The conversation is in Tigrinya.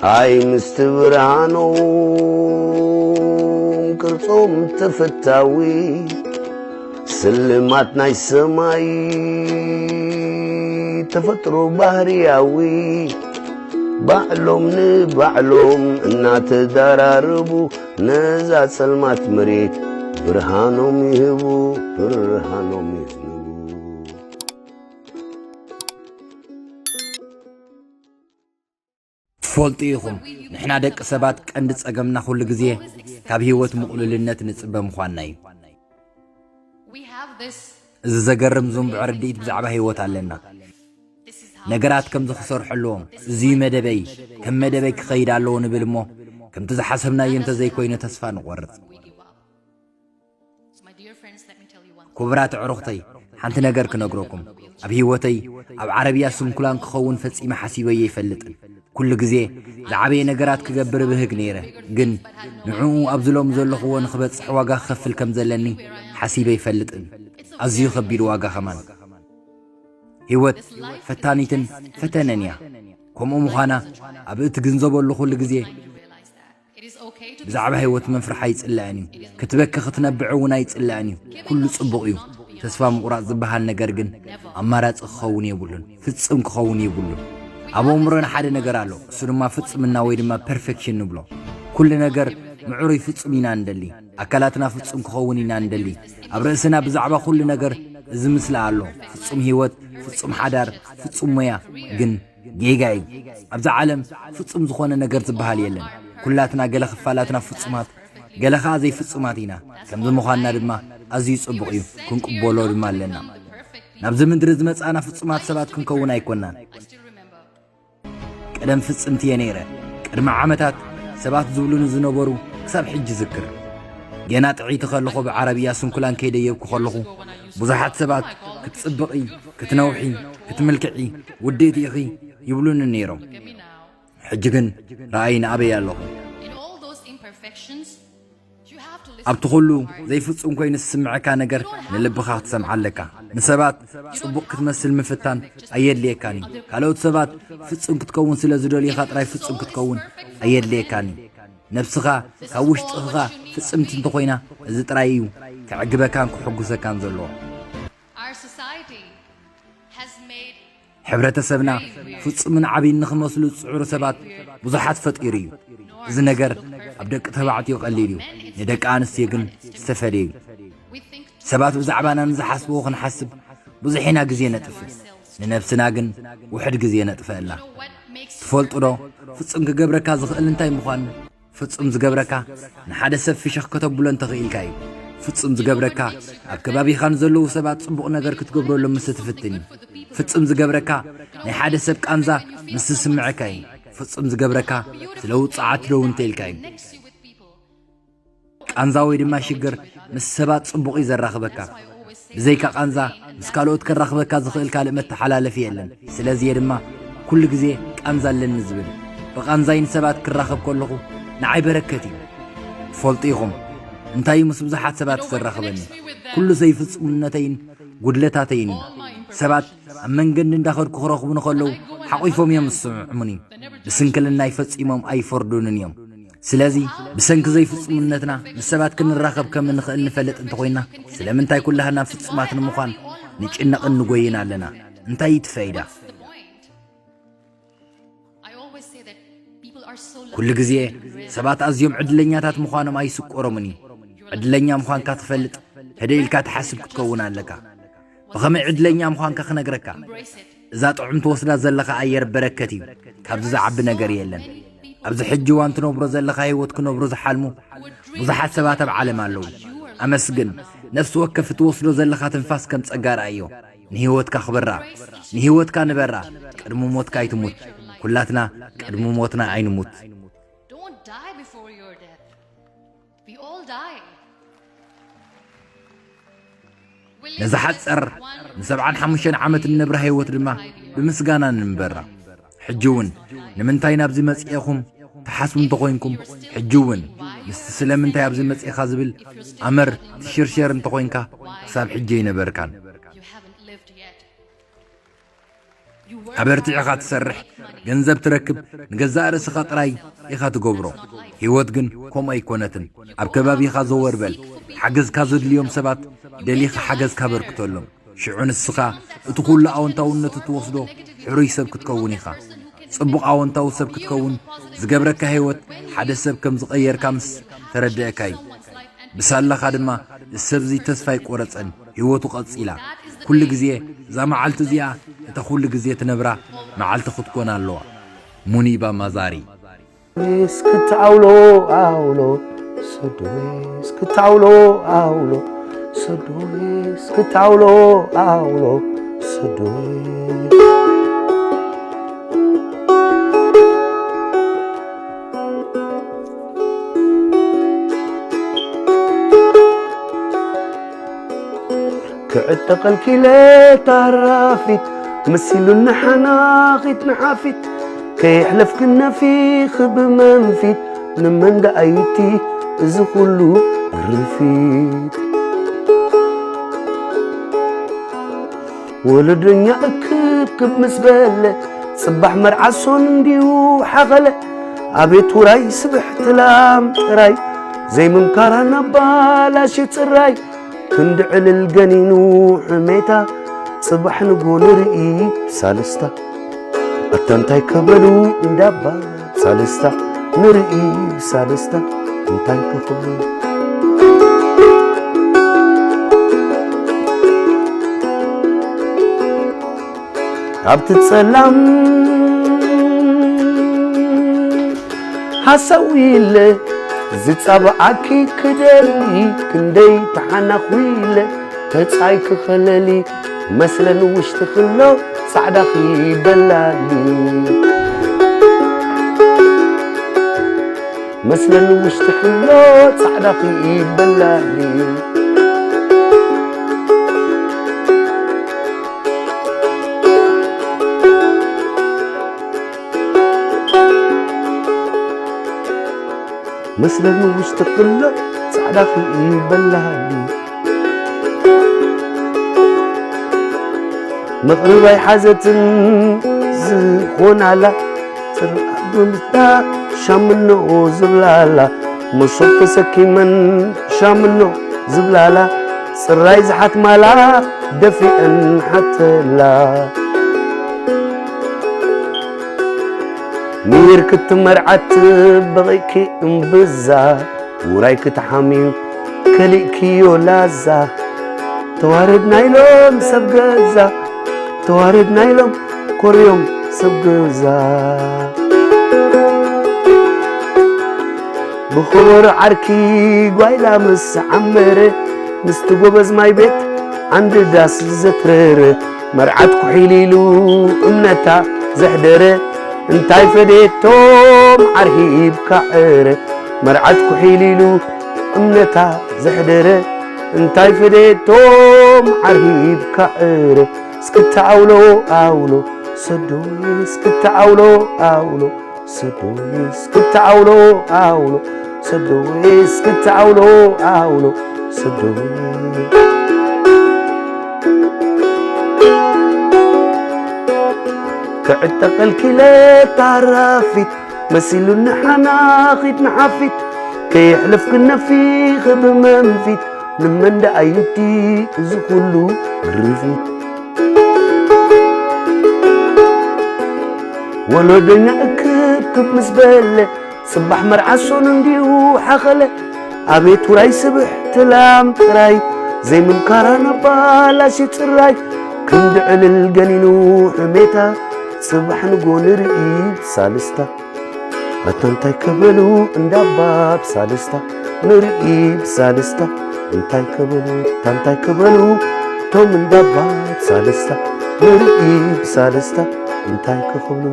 ኣይ ምስቲ ብርሃኖም ቅርጾም ተፈታዊ፣ ስልማት ናይ ሰማይ ተፈጥሮ ባህርያዊ፣ ባዕሎም ንባዕሎም እናተዳራረቡ፣ ነዛ ጸልማት መሬት ብርሃኖም ይህቡ፣ ብርሃኖም ይህቡ። ትፈልጡ ኢኹም፣ ንሕና ደቂ ሰባት ቀንዲ ጸገምና ኩሉ ግዜ ካብ ህይወት ምቕሉልነት ንጽበ ምዃንና እዩ። We have this እዚ ዘገርም ዝንቡዕ ርድኢት ብዛዕባ ህይወት ኣለና። ነገራት ከምዚ ክሰርሑ ኣለዎም፣ እዚዩ መደበይ፣ ከም መደበይ ክኸይድ ኣለዎ ንብል እሞ፣ ከምቲ ዝሓሰብናዮ እንተዘይኮይኑ ተስፋ ንቖርጽ። we give up. So my dear friends, let me tell you one thing. ክቡራት ኣዕሩኽተይ፣ ሓንቲ ነገር ክነግረኩም። ኣብ ህይወተይ ኣብ ዓረብያ ስንኩላን ክኸውን ፈጺመ ሓሲበዮ ኣይፈልጥን። ኩሉ ግዜ ዝዓበየ ነገራት ክገብር እብህግ ነይረ፣ ግን ንዕኡ ኣብዚ ሎም ዘለኽዎ ንኽበጽሕ ዋጋ ክኸፍል ከም ዘለኒ ሓሲበ ኣይፈልጥን። ኣዝዩ ከቢድ ዋጋ ኸማን። ህይወት ፈታኒትን ፈተነን እያ። ከምኡ ምዃና ኣብ እትግንዘበሉ ኩሉ ግዜ It is okay to ብዛዕባ ህይወት ምፍራሕ ኣይጽላእን እዩ። ክትበኪ ክትነብዕ እውን ኣይጽላእን እዩ። ኩሉ ጽቡቕ እዩ። ተስፋ ምቑራጽ ዝበሃል ነገር ግን ኣማራጺ ክኸውን የብሉን። ፍጽም ክኸውን የብሉን። ኣብ ኣእምሮና ሓደ ነገር ኣሎ። እሱ ድማ ፍጽምና ወይ ድማ ፐርፌክሽን ንብሎ። ኩሉ ነገር ምዕሩይ ፍጹም ኢና እንደሊ። ኣካላትና ፍጹም ክኸውን ኢና እንደሊ። ኣብ ርእስና ብዛዕባ ኩሉ ነገር እዚ ምስላ ኣሎ። ፍጹም ህይወት፣ ፍጹም ሓዳር፣ ፍጹም ሞያ ግን ጌጋ እዩ። ኣብዛ ዓለም ፍጹም ዝኾነ ነገር ዝበሃል የለን። ኩላትና ገለ ክፋላትና ፍጹማት፣ ገለ ኸኣ ዘይፍጹማት ኢና። ከምዚ ምዃንና ድማ ኣዝዩ ጽቡቕ እዩ፣ ክንቅበሎ ድማ ኣለና። ናብዚ ምድሪ ዝመጻእና ፍጹማት ሰባት ክንከውን ኣይኮናን። ቀደም ፍጽምቲ እየ ነይረ። ቅድሚ ዓመታት ሰባት ዝብሉኒ ዝነበሩ ክሳብ ሕጂ ዝክር። ገና ጥዕይቲ ከለኹ ብዓረብያ ስንኩላን ከይደየብኩ ከለኹ ብዙሓት ሰባት ክትጽብቒ፣ ክትነውሒ፣ ክትምልክዒ፣ ውድእቲ ኢኺ ይብሉኒ ነይሮም። ሕጂ ግን ረኣይ ንኣበይ ኣለኹ። In all those imperfections, you have to listen. ኣብቲ ኩሉ ዘይፍጹም ኮይኑ ዝስምዐካ ነገር ንልብኻ ክትሰምዓ ኣለካ። ንሰባት ጽቡቕ ክትመስል ምፍታን ኣየድልየካን እዩ። ካልኦት ሰባት ፍጹም ክትከውን ስለ ዝደልዩኻ ጥራይ ፍጹም ክትከውን ኣየድልየካን እዩ። ነብስኻ ካብ ውሽጥኻ ፍጽምቲ እንተኾይና እዚ ጥራይ እዩ ከዕግበካን ክሕጉሰካን ዘለዎ። Our society has made ሕብረተሰብና ፍጹምን ዓብይን ንኽመስሉ ዝጽዕሩ ሰባት ብዙሓት ፈጢሩ እዩ። እዚ ነገር ኣብ ደቂ ተባዕትዮ ቀሊል እዩ፣ ንደቂ ኣንስትዮ ግን ዝተፈልየ እዩ። we think ሰባት ብዛዕባና ንዝሓስብዎ ክንሓስብ ብዙሕ ኢና ግዜ ነጥፍእ፣ ንነብስና ግን ውሕድ ግዜ ነጥፈኣላ። what makes ትፈልጡ ዶ ፍጹም ክገብረካ ዝኽእል እንታይ ምዃኑ? ፍጹም ዝገብረካ ንሓደ ሰብ ፍሽኽ ከተብሎ እንተኽኢልካ እዩ። ፍጹም ዝገብረካ ኣብ ከባቢኻ ንዘለዉ ሰባት ጽቡቕ ነገር ክትገብረሎም ምስ እትፍትን እዩ። ፍጹም ዝገብረካ ናይ ሓደ ሰብ ቃንዛ ምስ ዝስምዐካ እዩ። ፍጹም ዝገብረካ ስለ ውጽዓት ደው እንተ ኢልካ እዩ። connects you with people. ቃንዛ ወይ ድማ ሽግር ምስ ሰባት ጽቡቕ እዩ ዘራኽበካ። ብዘይካ ቃንዛ ምስ ካልኦት ከራኽበካ ዝኽእል ካልእ መተሓላለፊ የለን። ስለዚ እየ ድማ ኩሉ ግዜ ቃንዛ ኣለኒ ዝብል። ብቓንዛይ ንሰባት ክራኸብ ከለኹ ንዓይ በረከት እዩ። ትፈልጡ ኢኹም እንታይ እዩ ምስ ብዙሓት ሰባት ዘራኽበኒ? ኩሉ ዘይፍጹምነተይን ጉድለታተይን እዩ። ሰባት ኣብ መንገዲ እንዳኸድኩ ክረኽቡኒ ከለዉ ሓቒፎም እዮም ዝስምዑኒ። ብስንክልናይ ፈጺሞም ኣይፈርዱንን እዮም። ስለዚ ብሰንኪ ዘይፍጹምነትና ምስ ሰባት ክንራኸብ ከም እንኽእል ንፈልጥ እንተኾይንና ስለምንታይ ኩላህና ፍጹማት ንምዃን ንጭነቕን ንጎይን ኣለና? እንታይ እዩ እቲ ፈይዳ? The point. I always say that people are so lucky. ኩሉ ግዜ ሰባት ኣዝዮም ዕድለኛታት ምዃኖም ኣይስቆሮምን እዩ። ዕድለኛ ምዃንካ ትፈልጥ ህደ ኢልካ ትሓስብ ክትከውን ኣለካ። ብኸመይ ዕድለኛ ምዃንካ ክነግረካ። Embrace it. እዛ ጥዑም ትወስዳ ዘለኻ ኣየር በረከት እዩ። ካብዚ ዝዓቢ ነገር የለን። ኣብዚ ሕጂ እዋን ትነብሮ ዘለኻ ህይወት ክነብሩ ዝሓልሙ ብዙሓት ሰባት ኣብ ዓለም ኣለዉ። ኣመስግን። ነፍሲ ወከፍ እትወስዶ ዘለኻ ትንፋስ ከም ጸጋ ረኣዮ። ንህይወትካ ክበራ፣ ንህይወትካ ንበራ። ቅድሚ ሞትካ ኣይትሙት። ኩላትና ቅድሚ ሞትና ኣይንሙት። Don't die before your death. We all die. ነዛ ሓጸር ንሰብዓን ሓሙሽተን ዓመት እንነብራ ህይወት ድማ ብምስጋና ንንበራ። ሕጂ እውን ንምንታይ ናብዚ መጺኤኹም ትሓስቡ እንተኾይንኩም፣ ሕጂ እውን ምስቲ ስለምንታይ ኣብዚ መጺኤኻ ዝብል ኣመር ትሽርሸር እንተኾይንካ፣ ክሳብ ሕጂ ኣይነበርካን። You haven't lived yet. ኣበርቲዕኻ ትሰርሕ፣ ገንዘብ ትረክብ፣ ንገዛእ ርእስኻ ጥራይ ኢኻ ትገብሮ። ህይወት ግን ከምኡ ኣይኮነትን። ኣብ ከባቢኻ ዘወር በል። ሓገዝካ ዘድልዮም ሰባት ደሊኻ ሓገዝ ካበርክተሎም። ሽዑ ንስኻ እቲ ኩሉ ኣወንታውነት እትወስዶ ሕሩይ ሰብ ክትከውን ኢኻ። ጽቡቕ ኣወንታዊ ሰብ ክትከውን ዝገብረካ ህይወት ሓደ ሰብ ከም ዝቐየርካ ምስ ተረድአካ እዩ። ብሳላኻ ድማ እዚ ሰብዚ ተስፋ ኣይቆረጸን፣ ህይወቱ ቀጺላ። ኩሉ ግዜ እዛ መዓልቲ እዚኣ እታ ኩሉ ግዜ ትነብራ መዓልቲ ክትኮን ኣለዋ። ሙኒባ ማዛሪ። እስክታውሎ ኣውሎ ሰዶስ ክታውሎ ኣውሎ ሰዶስ ክታውሎ ኣውሎ ሰዶስ ክዕጠቐልኪለ ታራፊት መሲሉኒ ሓናኺት ንሓፊት ከየሕለፍክን ነፊኺ ብመንፊት ንመን ደኣይቲ እዚ ኩሉ ርፊት ወለደኛ እክብክብ ምስ በለ ጽባሕ መርዓሶን እንዲዩ ሓኸለ ኣቤት ውራይ ስብሕቲ ላም ጥራይ ዘይምምካራ ናባላሽ ጽራይ ክንዲ ዕልል ገኒኑ ሕሜታ ጽባሕ ንጎ ንርኢ ብሳልስታ ኣታ እንታይ ከበሉ እንዳባ ሳልስታ ንርኢ ብሳልስታ እንታይ ከኽብሉ ኣብቲ ጸላም ሓሳዊ ኢለ ዝጻብዓኪ ክደሊ ክንደይ ተሓናኹ ኢለ ተጻይ ክኸለሊ መስለን ውሽጢ ክሎ ጻዕዳኺ በላሊ መስለን ውሽጢ ክሎ ጻዕዳኺ በላሊ መስለኒ ውሽጢ ክሎ ጻዕዳ ክኢ በላሃኒ መቕርብ ኣይሓዘትን ዝኾናላ ጽርዓት ብምስታ ሻምኖ ዝብላላ መሶብ ተሰኪመን ሻምኖ ዝብላላ ጽራይ ዝሓትማላ ደፊአን ሓተላ ሚር ክትመርዓት በቒኪ እምብዛ ውራይ ክትሓምዩ ከሊእክዮ ላዛ ተዋረድ ናይሎም ሰብ ገዛ ተዋረድ ናይሎም ኮርዮም ሰብ ገዛ ብኸበሮ ዓርኪ ጓይላ ምስ ዓመረ ምስቲ ጎበዝ ማይ ቤት ዓንዲ ዳስ ዘትረረ መርዓት ኩሒል ኢሉ እምነታ ዘሕደረ እንታይ ፈደየቶም ዓርሂብካ ዕረ መርዓት ኩሒል ኢሉ እምነታ ዘሕደረ እንታይ ፈደየቶም ዓርሂብካ ዕረ እስክታ ኣውሎ ኣውሎ ሰዶይ እስክታ ኣውሎ ኣውሎ ሰዶይ እስክታ ኣውሎ ኣውሎ ሰዶይ እስክታ ኣውሎ ኣውሎ ሰዶይ ክዕጠቐልኪ ለታራፊት መሲሉኒ ሓናኺት ንሓፊት ከየሕለፍክን ነፊኺ ብመንፊት ንመን ደኣ ይብቲ እዚ ኩሉ ግርፊት ወሎደኛ እክብክብ ምስ በለ ጽባሕ መርዓ ሶኑ እንዲኡ ሓኸለ ኣቤት ውራይ ስብሕቲ ላም ጥራይ ዘይምምካራ ናባላሽ ጽራይ ክንዲ ዕልል ገኒኑ ሕሜታ ጽባሕ ንጎ ንርኢ ሳልስታ ኣታ እንታይ ከበሉ እንዳባ ብሳልስታ ንርኢ ብሳልስታ እንታይ ከበሉ እታ እንታይ ከበሉ እቶም እንዳባ ብሳልስታ ንርኢ ብሳልስታ እንታይ ከኽብሉ